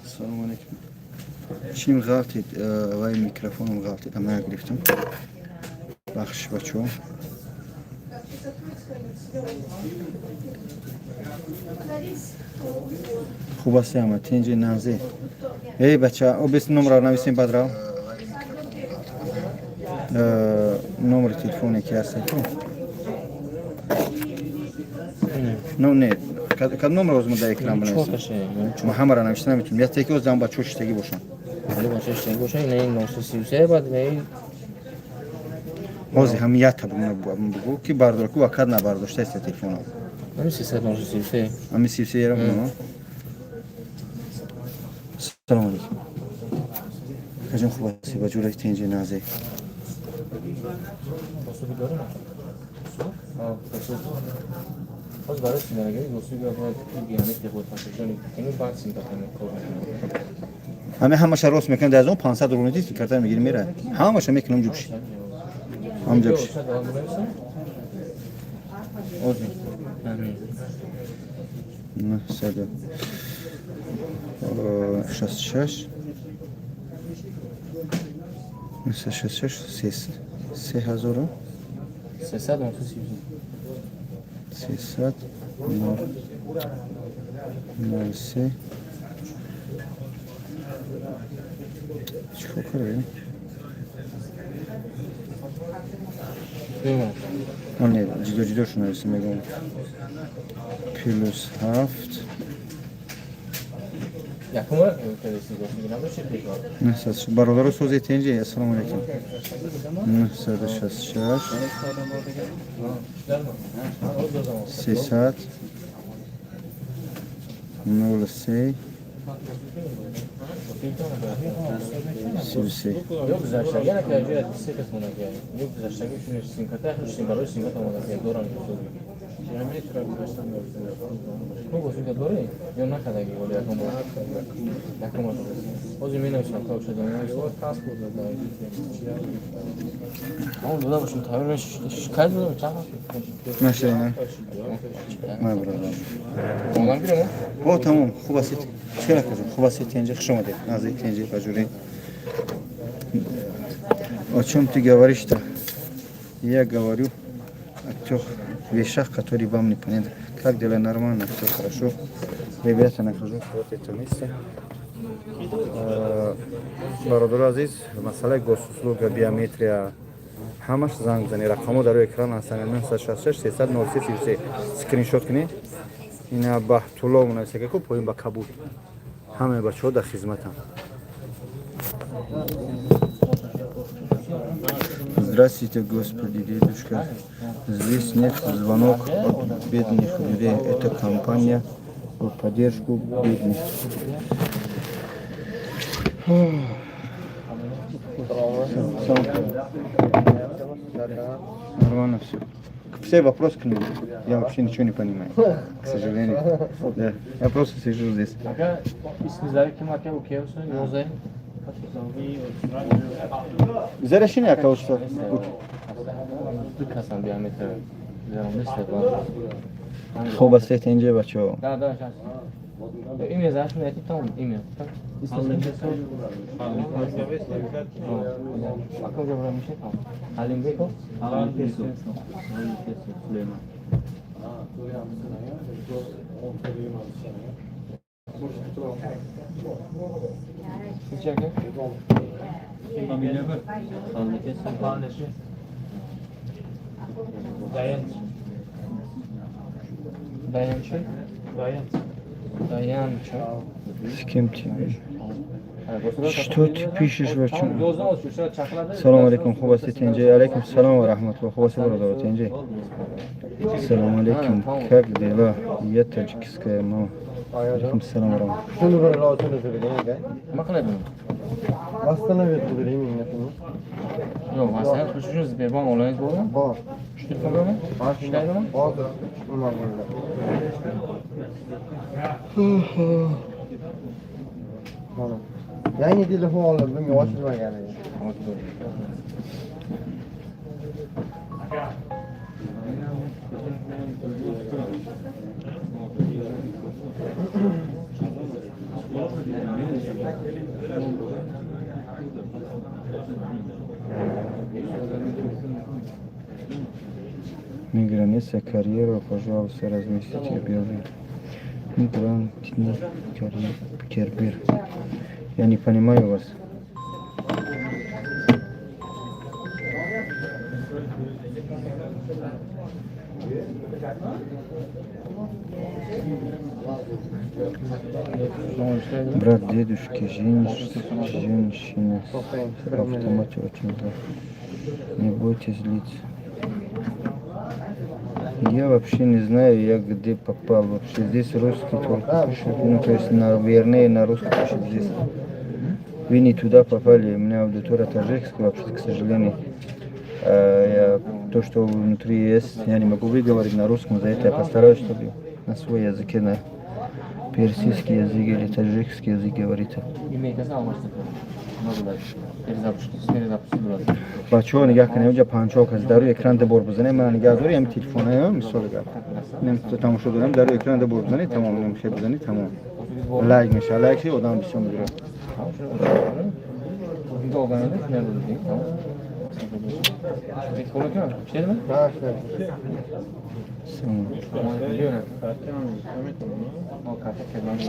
Салому алейкум. Чим ғалтид, вай микрофоном ғалтид, ама гирифтам. Бахшиш, бачаҳо. Хуб аст, ама тинҷи нағзе. Эй бача, о бес номро нависем, баъд рав. Номери телефоне ки ҳаст ку? Ну не, кад номро озма дар экран бинависем. Ма ҳамаро навишта наметунем. Як теки оз ам бачаҳо шиштагӣ бошанд. Бачаҳо шиштагӣ бошанд, ина ин 933, баъд ина. Ҳозир ҳами якта бугӯ, ки бардора ку вакат набардоштааст телефонро. Ҳами 300 933. Ҳами 33 ера. Салому алейкум. Кажон, хуб ҳастӣ? Ба ҷураи тинҷи нағзе. Боз барои синарагӣ госуги бояд геометрия худ пасажони кунем, баъд синтакани кор мекунем. Ҳами ҳамаша рост мекунем, дар аз он 500 рубл медиҳӣ, карта мегирӣ, мера. Ҳамаша мекунам, ҷубши. Ҳам ҷубши. Озин. 966 966 3000 300 300 0 03. Чикор кардем? Не, ҷидо ҷидошо нависем, мегӯям. Плюс ҳафт. Бародаро, сози тенҷи, ассалому алайкум. 966 300 03 33. Ё гузаштагӣ накард, се кас монакия. Ё гузаштагӣ симката, барои симката монакия дорам. Ну госуга дорӣ? Ё накардагӣ вале якум бор? Якум бор. Ҳозир менависам, та шуда менависам. Он дода бошем, тайёр кай дода чанд? Наша ина. Ма бародар. Онам гирем? О, тамом, хуб аст. Чӣ кардем? Хуб аст, тенҷи, хуш омадед. Нази тенҷи баҷурӣ. О чем ты говоришь-то? Я говорю о тех вещах, которые вам непонятны. Как дела? Нормально, все хорошо. Ребята, нахожусь вот это место. Бародару азиз, масъалаи госуслуга, биометрия, ҳамаш занг бизанед. Рақамҳо дар рӯи экран ҳастанд: 966 300 03 33. Скриншот кунед. Ина Баҳтулло мунависака ку поин ба кабуд. Ҳамаи бачаҳо дар хизматанд. Здравствуйте, господи, дедушка. Здесь нет звонок от бедных людей. Это компания по поддержку бедных. Нормально все. Все вопросы к нему. Я вообще ничего не понимаю, к сожалению. Да. Я просто сижу здесь. Зарашини ака уста. Хуб аст, инҷа бачаҳо. Имя зашми эти там имя. Акам ҷабра мише там. Алимбеков? Алимбеков. Сулейман. Siz aka? Familiya bir. Dayanch. Dayanchi? Dayanch. Dayanchi. С кем тебе? Что ты пишешь вообще? Салом алейкум, хуб ҳастед, тинҷи? Алейкум салом ва раҳматуллоҳ. Хуб ҳастед, бародаро, тинҷи? Салом алейкум. Как дела? Я таджикская мама. Алейкум салом ва раҳматуллоҳ. Nima qiladi? Восстановить времени. Yo'q, masalan, qilish uchun Sberbank onlayn bormi? Bor. Shu telefon bormi? Ishlaydimi? Hozir nima bo'ldi? Mana. Yangi telefon oldim, bunga ochilmagan edi. Миграница карьера, пожалуйста, разместите объявление. Мигрантный кербир. Я не понимаю вас. Брат дедушки, женщина с автомате очень зла. Не бойтесь злиться. Я вообще не знаю, я где попал вообще. Здесь русский только пишут. Ну, то есть, вернее, на русском пишут здесь. Вы не туда попали, у меня аудитория таджикская вообще, к сожалению. Я, то, что внутри есть, я не могу выговорить на русском, за это я постараюсь, чтобы на свой языке, на персидский язык или таджикский язык говорить. Имейкаса алмашти. Перезапуск бурад. Бачаҳо, нигаҳ кунед, инҷа панҷоҳ кас дар рӯи экран дубор бизанед. Ман нигаҳ дорӣ, ҳам телефонаё, мисоли гап, нем тамошо дорам, дар рӯи экран дубор бизанед, тамом, нем хе бизанед, тамом, лайк мешавад. Лайк ши, одам бисёр мегирад. Видео olganida shunday bo'ldi, tamom. Ko'rmakmi? Ishlaydimi? Ha, ishlaydi. Салом. О, карта kelmadi.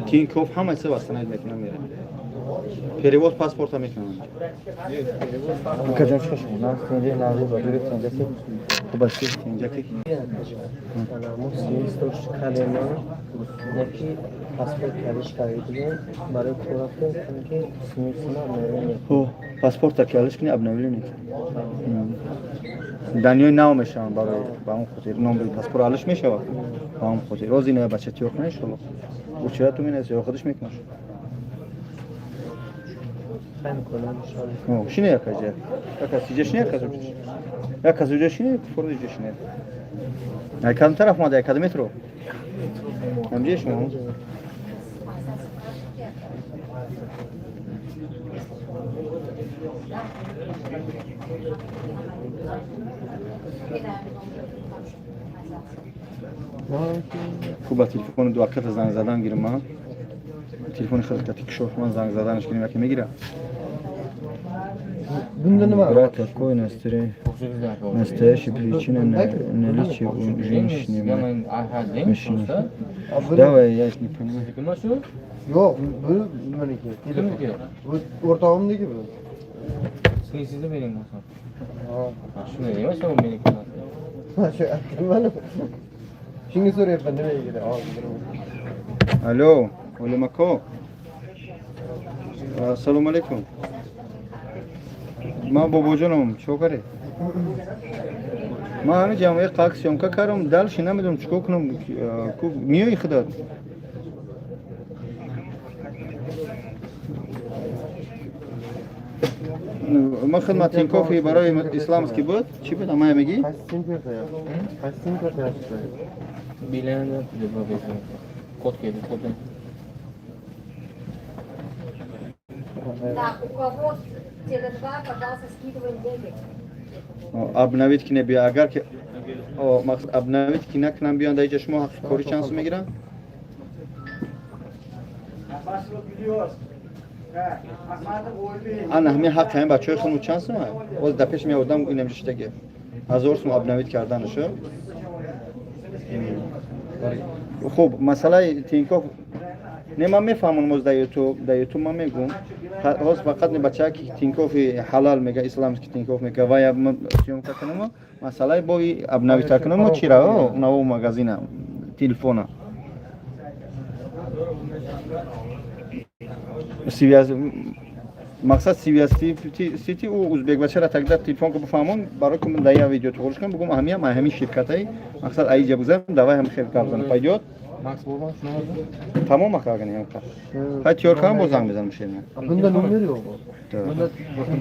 Тинькофф ҳама чиза восстановить мекунам, мера перевод паспорта мекунам. Акаҷон, чӣ шумо? Тинҷа нағзи бадури тинҷа ки хуб аст, тинҷа ки. Мо СНИЛС дошт кардем, яки паспорт калиш кардем, барои кор рафтем, ки СНИЛС ма обновление. Ҳо, паспорта ки алиш кунӣ, обновление данные нав мешаванд. Барои ба он хотир номери паспорт алиш мешавад, ба он хотир рози ина бача тиёр кунад, иншолло. Учера ту менаси ё худаш мекунаш. Хай мекунам, иншолло. Шине якаҷа, якас иҷа шине, якас уҷа, якас уҷа шине, форд иҷа шине. Ай кадом тараф омада, кадом метро ҳамҷа шумо? Хуб, ба телефони ду аката занг задан гирим. Ман телефони хеле кати кишош, ман занг заданаш гирим, яке мегира. Bunda nima? Брат, какой настоящая причина наличия у женщины мужчины? Давай, я не понимаю. Nima shu? Yo'q, bu nimaniki? Kimniki? Bu o'rtog'imniki bu. SNILSizni bering bo'lsa. Ha. Shunday emas, u meniki. Mana shu aytganman. Shunga so'rayapman, nimaga kerak hozir. Алло, Олим ако. Ассалому алейкум. Ман бобоҷоном, чико каред? Ман ҳамин ҷамъияи қак съёмка кардам, дальше намедонам чико кунам. Ку миёи худат? Ман хидмат Тинькоффи барои исламский буд? Чӣ буд? Амая мегӣ? Qaysi sim karta? Qaysi sim karta yozibdi? Beeline Kod keldi, kodni. Так, у кого Теле2, пожалуйста, скидываем деньги. Обновить ки не биё, агар ки о, мақсад обновить ки накунам, биён дар иҷа, шумо ҳаққи кори чанд сум мегирам? Ана ҳамин ҳаққи ҳамин бачаҳои худмон чанд сум? Боз дар пеш меодам, инам ҷиштаги 1000 сум обновить карданашу. Хуб, масъалаи Тинькофф не, ман мефаҳмонам. Оз дар Ютуб, дар Ютуб ман мегӯм. Ҳоз фақат не, бачаа ки Тинькоффи ҳалал мега, исламский Тинькофф мега, вая съёмка кунам, масъалаи бои обновить кунам, чира наво магазина телефона связь, мақсад связь сити. Ӯ узбек бачара тогда телефон ка бифаҳмон, барои ки дар я видео туғриш кунам, бугум ҳамиам ҳамин ширкатай, мақсад аиҷа бизанам, давай ҳам хел гап занам, пойдёт? Макс bormi shuni? Тамом, ака, хай тиёр кунам, боз занг мезанам шена. Bunda nomer yo'q. Bunda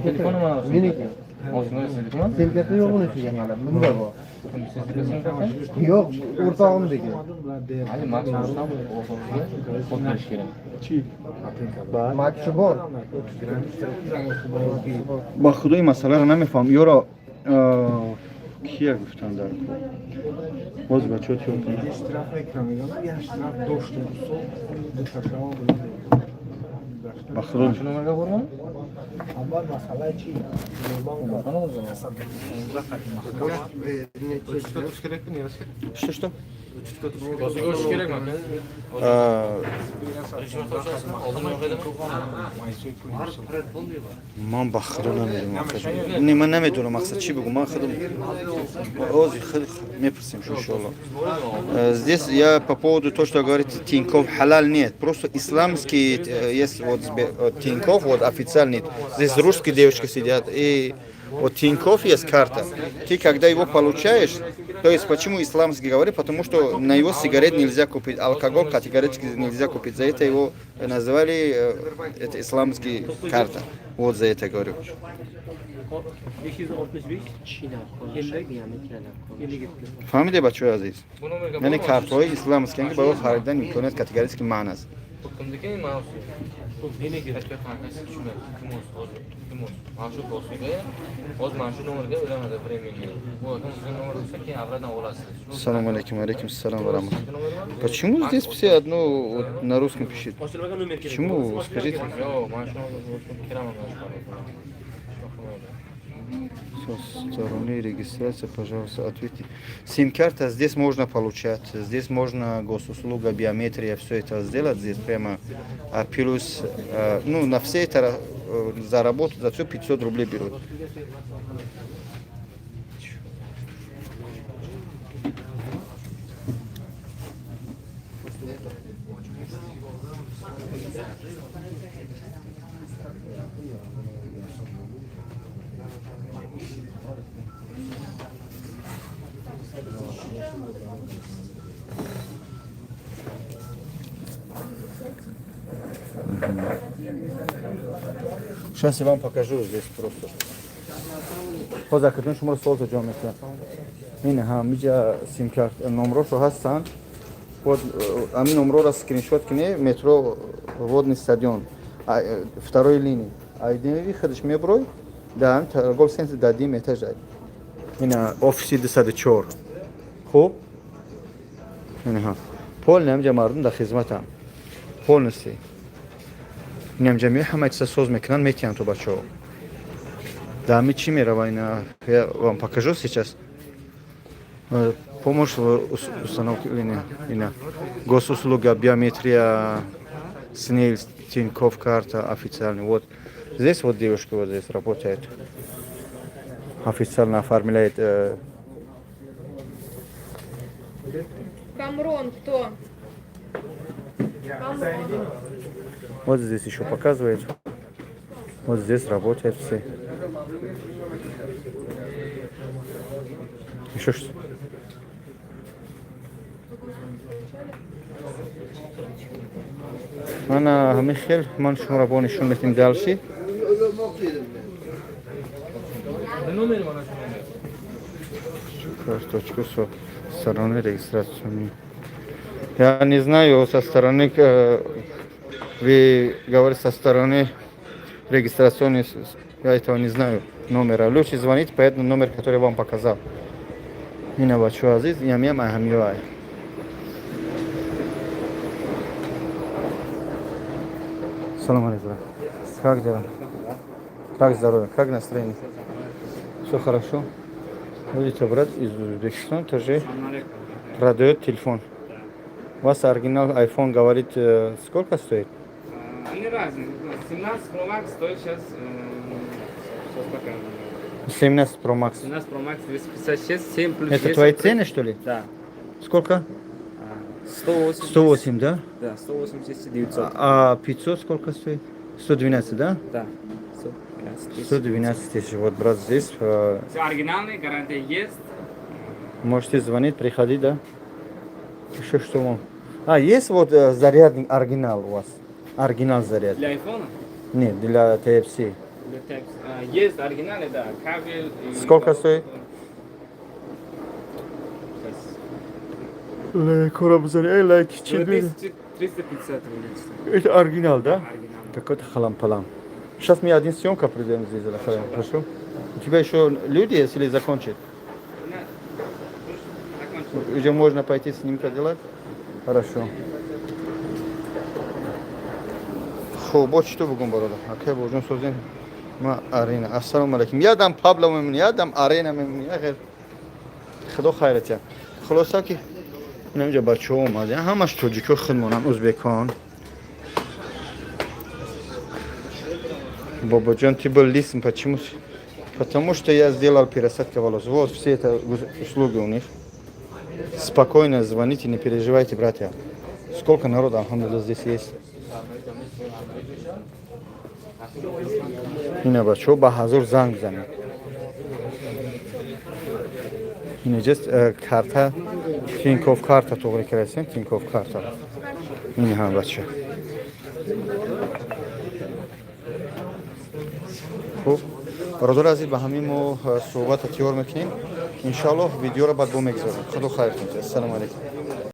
Telefoni mana. Meniki. O'zini siznikimi? Sim karta yo'q unisiga hali. Bunda bor. Sizniki sim karta? Yo'q, o'rtog'imniki. Hali Max bo'lsa, kod berish kerak. Maxi bor. Ба худои, масъаларо намефаҳмам. Ёро Кия гуфтан дар кор? Боз бачаҳо тиёр кунед. Штраф мекунам, мегам, як штраф доштем, сол дуташава. Ба худо. Номерга бурман? Аввал масъалаи чи? Что, что? O'sha kerakmi? А, Oldin yo'q edimi? Ман ба худо намедонам. Не, ман намедонам, мақсад чӣ бигӯ. Ман худам ози худ мепурсем шу, иншоалло. Здесь я по поводу то, что говорит Тиньков халал, нет. Просто исламский есть вот Тиньков, вот официальный. Здесь русские девушки сидят, и вот Тиньков есть карта. Ты когда его получаешь, то есть почему исламский говорит, потому что на его сигарет нельзя купить, алкоголь категорически нельзя купить. За это его называли это исламский карта. Вот за это говорю. Чӣ дар кор бошад, биометрия дар кор бошад. Фаҳмиде, бачаҳои азиз? Bu nomerga Яъне картҳои исламский ки барои харидан имконият категорически манъ аст. Kimniki mavzu? Tushunmayapti. Iltimos, hozir, iltimos. Mana shu boshiga, hozir mana shu nomerga ulanadi временный. Bu akam sizga nomer bo'lsa, keyin обратно olasiz. Салам алейкум, алейкум салам ва рахматуллах. Почему здесь все одно вот на русском пишут? Почему, скажите? Yo'q, mana shu nomerga kiraman mana shu. Со стороны регистрации, пожалуйста, ответьте. Сим-карта здесь можно получать, здесь можно госуслуга, биометрия, все это сделать здесь прямо. А плюс, ну, на все это за работу, за все 500 рублей берут. Сейчас я вам покажу здесь просто. Ҳозир акатон шуморо суолто ҷавоб мекунам. Ин ҳамиҷа симкарт номрошо ҳастанд. Вот ҳамин номрора скриншот кунӣ, метро Водный стадион, второй линии. Айдинави худаш меброй, да ҳамин торговый центр дар дим этаж ай. Ина офиси 204. Хуб? Инаҳа. Полный ҳамиҷа мардум дар хизматам. Полностью. Инам ҷамъи ҳама чиза соз мекунанд, метиҳанд то бачаҳо. Да ҳами чӣ мерава, ина я вам покажу сейчас. Помощь в установке ина госуслуга, биометрия, СНИЛС, Тинькофф карта официальный. Вот здесь вот девушка вот здесь работает. Официально оформляет Камрон кто? Камрон. Вот здесь еще показывает. Вот здесь работает все. Еще что? Ана ҳамин хел ман шуморо бо нишон метем дальше. Номер mana shu nomer. Карточку со стороны регистрационной. Я не знаю, со стороны, вы говорите, со стороны регистрационной, я этого не знаю номера. Лучше звонить по этому номер, который я вам показал. Ина бачо азиз, ямиам аҳамиёай. Салам алейкум. Как дела? Как здоровье? Как настроение? Все хорошо? Видите, брат из Узбекистана тоже продает телефон. У вас оригинал iPhone, говорит, сколько стоит? Они разные. 17 Pro Max стоит сейчас, сейчас покажу. 17 Pro Max. 17 Pro Max 256, 7 плюс Это 10 твои плюс- цены, что ли? Да. Сколько? 108. 108, да? Да, 180 900. А 500 сколько стоит? 112, да? Да. 112 тысяч. 112 тысяч. Вот брат здесь. Все оригинальный, гарантия есть. Можете звонить, приходить, да? Еще что вам? А, есть вот зарядник оригинал у вас? Оригинал зарядник. Для айфона? Нет, для Type-C. Для Type-C. А, есть оригинальный, да. Кабель. Сколько стоит? Сейчас. Лайк, 2350 рублей стоит. Это оригинал, да? Оригинал. Какой-то халам-палам. Сейчас мы один съемка придем здесь, хорошо? У тебя еще люди есть или закончит? У меня Уже можно пойти снимка делать? Хорошо. Хуб, бо чӣ то бугум, бародар? Акай боҷон, созем. Ма арена. Ассалому алайкум. Ядам Пабло мемонӣ, ядам арена мемонӣ. Ахир. Худо хайратя. Хулоса ки инамҷа бачаҳо омадем. Ҳамаш тоҷикҳо худмонанд, узбекон. Бобоҷон, ты был лысым, почему? Потому что я сделал пересадка волос. Вот все это услуги у них. Спокойно звоните, не переживайте, братья. Сколько народа, алхамдулилла, здесь есть. Ина бачаҳо ба ҳазор занг занед. Ина карта Тинькофф карта туғри кардасем, Тинькофф карта. Ин ҳам бача. Хуб, бародари азиз, ба ҳамин мо суҳбата тиёр мекунем. Иншоаллоҳ, видеоро баъд бо мегузорем. Худо хайр кунад. Ассалому алайкум.